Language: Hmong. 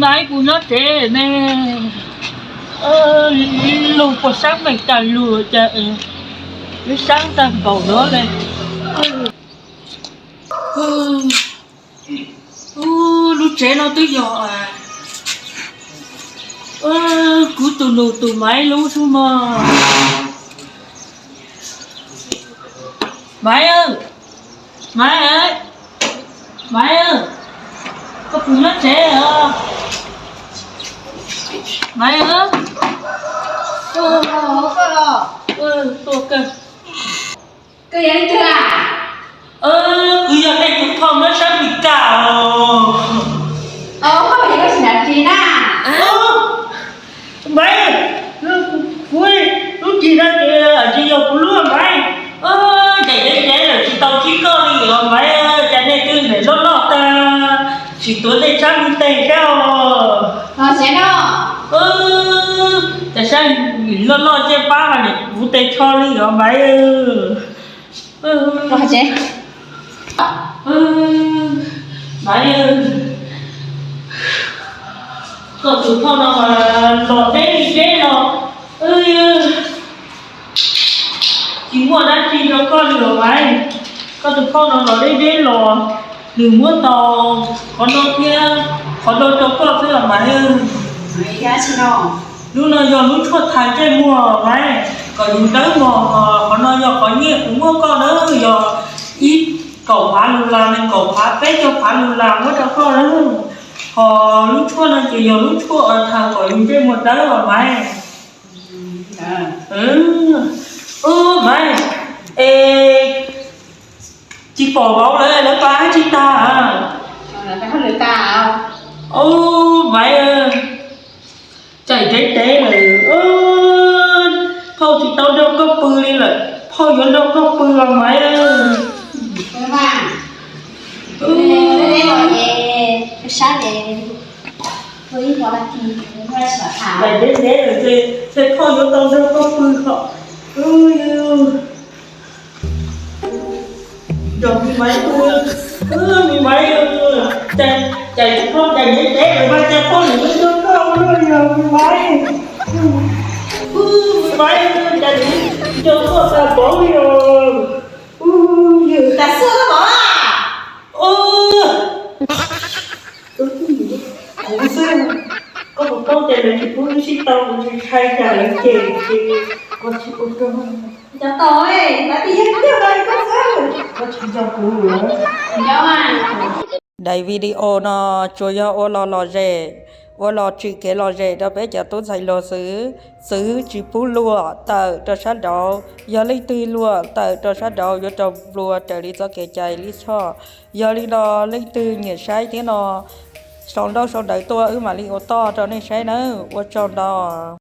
Maiv, kuv nyob tsev ne. Lug puas saab meem tas lug cas, wb saab tag npaum no le. Lub tsev no twb yog kuv tus nus tus Maiv lub xwb mog. Maiv, Maiv, Maiv, koj puas nyob tsev os? Maiv, kuv yog nej tus phauj nyob sab Mes Kas os. Maiv, kuv lub cim no ces tsis yog kuv lub Maiv. Ncaim ntev ntev lawm tsis tau ntsib koj li os Maiv, cas nej twb ncaim loj loj tag, tsis tuav tej tsab me tes thiab os. Cas saib loj loj ntsej pab mas kuv tes tsho li os Maiv. Maiv, koj tus phauj no mas los deb li deb los, tsis muaj dab tsi rau koj li os Maiv. Koj tus phauj no los deb deb los, nws muab tau qhov no thiab qhov no rau koj xwb os Maiv. Lub no yog lub tshuaj thas ntsej muag Maiv, kom yus dawb mos. Qhov no yog qhov nyiaj kuv muab koj na, yog ib kaum phav lus las, nees nkaum phav, peb caug phav lus las muab rau koj na. Ho lub tshuaj no ces yog lub tshuaj thas kom yus ntsej muag dawb os Maiv. Maiv, es tsis pom vauv lawv, lawv pab tsis tag. Maiv, ncaim ntev ntev lawm, phauj tsis tau nrog koj pw li lawm, phauj yuav nrog koj pw los Maiv. Ncaim ntev ntev lawm ces, ces phauj yuav tau nrog koj pw os. Nrog me Maiv pw, me Maiv, cas phauj ncaim ntev ntev lawm mas cas phauj nws yuav nrog koj pw li os me Maiv. Me Maiv, cas nws nco koj tag npaum li os. Yog tas xwb koj pom a. Kuv xwb, koj puas paub tias lawv tsis pub wb sib tau, kuv ntshai cas lawv cem ces koj tsis ua rog. Cov tau, lawv tias yog tiag li koj xwb, koj tsis nco kuv. Daim video no tsuas yog ua los lom zem, ua los tsim kev lom zem rau peb cov tub ntxhais hluas xwb. Txwv tsis pub luam tawm rau sab nraud, yog leej twg luam tawm rau sab nraud yuav raug nplua raws li txoj kev cai lij choj. Yog li no leej twg nyiam saib thiab no, sau nrauj sau ntawv tuaj wb mam li ua toj rau nej saib nawb. Ua tsaug ntau.